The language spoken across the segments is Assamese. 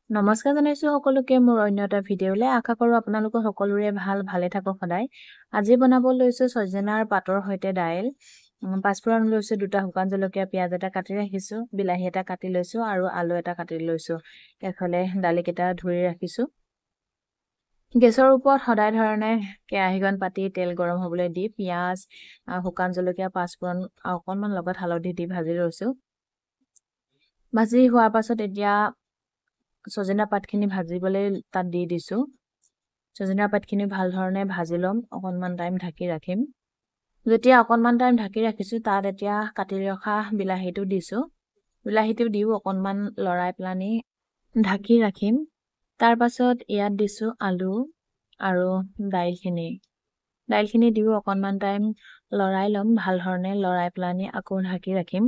নমস্কাৰ জনাইছোঁ সকলোকে মোৰ অন্য এটা ভিডিঅ'লৈ। আশা কৰোঁ আপোনালোকৰ সকলোৰে ভাল, ভালে থাকক সদায়। আজি বনাব লৈছোঁ ছজনাৰ পাতৰ সৈতে দাইল। পাঁচফোৰণ লৈছোঁ, দুটা শুকান জলকীয়া, পিঁয়াজ এটা কাটি ৰাখিছোঁ, বিলাহী এটা কাটি লৈছোঁ আৰু আলু এটা কাটি লৈছোঁ। এফালে দালিকেইটা ধুই ৰাখিছোঁ। গেছৰ ওপৰত সদায় ধৰণে কেৰাহীখন পাতি তেল গৰম হ'বলৈ দি পিঁয়াজ, শুকান জলকীয়া, পাঁচফোৰণ অকণমান লগত হালধি দি ভাজি লৈছোঁ। ভাজি হোৱাৰ পাছত এতিয়া ছজিনা পাতখিনি ভাজিবলৈ তাত দি দিছোঁ। ছজিনা পাতখিনি ভাল ধৰণে ভাজি ল'ম, অকণমান টাইম ঢাকি ৰাখিম। যেতিয়া অকণমান টাইম ঢাকি ৰাখিছোঁ, তাত এতিয়া কাটি ৰখা বিলাহীটো দিছোঁ। বিলাহীটো দিও অকণমান লৰাই পেলানি ঢাকি ৰাখিম। তাৰপাছত ইয়াত দিছোঁ আলু আৰু দাইলখিনি। দাইলখিনি দিও অকণমান টাইম লৰাই ল'ম, ভাল ধৰণে লৰাই পেলানি আকৌ ঢাকি ৰাখিম।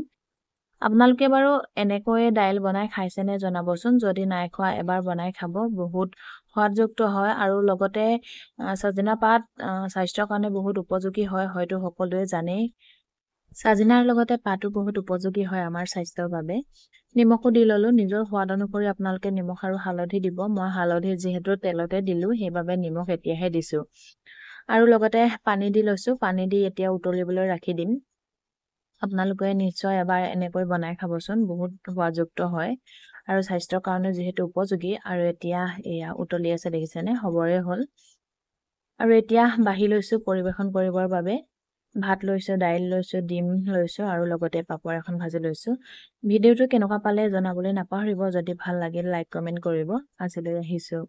আপোনালোকে বাৰু এনেকৈয়ে দাইল বনাই খাইছেনে জনাবচোন। যদি নাই খোৱা, এবাৰ বনাই খাব, বহুত সোৱাদযুক্ত হয়। আৰু লগতে ছজিনা পাত স্বাস্থ্যৰ কাৰণে বহুত উপযোগী হয়, হয়তো সকলোৱে জানেই। ছজিনাৰ লগতে পাতো বহুত উপযোগী হয় আমাৰ স্বাস্থ্যৰ বাবে। নিমখো দি ল'লোঁ। নিজৰ সোৱাদ অনুসৰি আপোনালোকে নিমখ আৰু হালধি দিব। মই হালধি যিহেতু তেলতে দিলোঁ, সেইবাবে নিমখ এতিয়াহে দিছোঁ। আৰু লগতে পানী দি লৈছোঁ। পানী দি এতিয়া উতলিবলৈ ৰাখি দিম। আপোনালোকে নিশ্চয় এবাৰ এনেকৈ বনাই খাবচোন, বহুত সোৱাদযুক্ত হয় আৰু স্বাস্থ্যৰ কাৰণে যিহেতু উপযোগী। আৰু এতিয়া এয়া উতলি আছে, দেখিছেনে, হ'বৰে হ'ল। আৰু এতিয়া বাঢ়ি লৈছোঁ পৰিৱেশন কৰিবৰ বাবে। ভাত লৈছোঁ, দাইল লৈছোঁ, ডিম লৈছোঁ আৰু লগতে পাপৰ এখন ভাজি লৈছোঁ। ভিডিঅ'টো কেনেকুৱা পালে জনাবলৈ নাপাহৰিব। যদি ভাল লাগিল, লাইক, কমেণ্ট কৰিব। আজিলৈ আহিছোঁ।